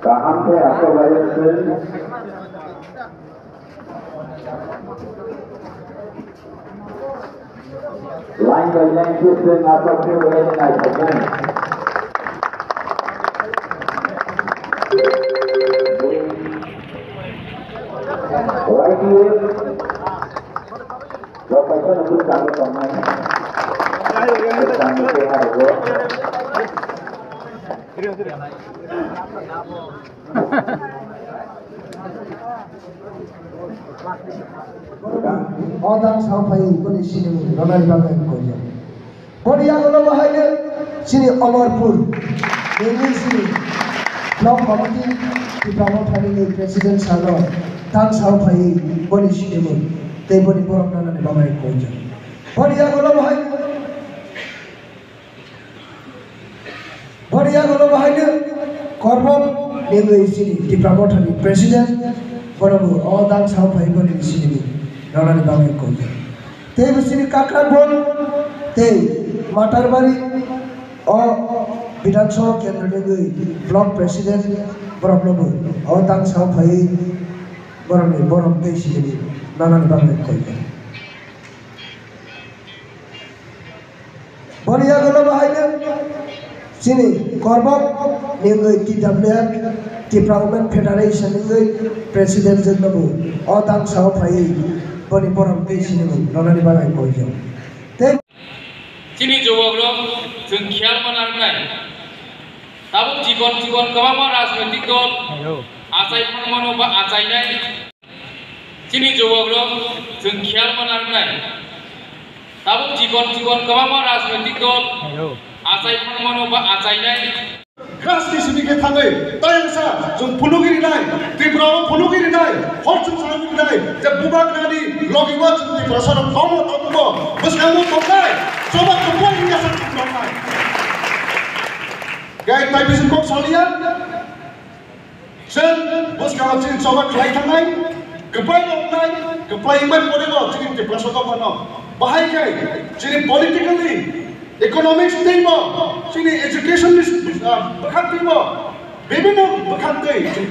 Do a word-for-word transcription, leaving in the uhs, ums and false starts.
Kaham khe aswk lai se. Line by line khe chwng aswk khe belai naithoknai. Y T F rok kaisa no bwskango tongnai. Bwskango khe ha rwgo. O tang sao phai boni sinimung ronani bagwi ang koijak. Boni yagulo bahaino chini Omorpur, nini chini Block Committee Tipra Mothani ni President sano tang sao phai boni sinimung tei boni borok nanani bagwi ang koijak. Boni yagulo bahai Boni yagulo bahaino Korbok ningwi chini Tipra Mothani President, bono bo o tang sao phai boni sinimung ronani bagwi koijak. Tei bo chini Kakrabon tei Matarbari o Bidhan Sabha Kendro ningwi Block President, borokno bo o tang sao phai borokni borom tei sinimung ronani bagwi koijak. Boni yagulo bahaino chini Korbok ningwi T W F, Tipra Women Federation ningwi President jwkno bo o tang sao phaiwi boni borom tei sinimung ronani bagwi koijak. Tei chini jubokrok chwng khiyal mana wngnai. Tabuk chikon chikon kwbangma rajnoitik dol achai phangmano ba achainai. Chini jubokrok chwng khiyal mana wngnai. Tabuk chikon chikon kwbangma rajnoitik dol achai phangmano ba achainai. Grasni simi khe thangwi tayangsa chwng phunugwi rinai, Tripura o phunugwi rinai, hor chwng sanwi rinai, je bubagrani logi o chwng Tiprasa rok komo tongo, bwskango tongnai, choba kwplai wngya sa chwng tongnai. Gai tai bising kok saliya. Chwng bwskango chini choba khlai thangnai, kwplai rok wngnai, kwplai wngbai pore bo chini Tiprasa dophano. Bahai khe chini politically, economics tei bo, chini education ni, ah, bwkhak tei bo, bibhinno bwkhak tei chini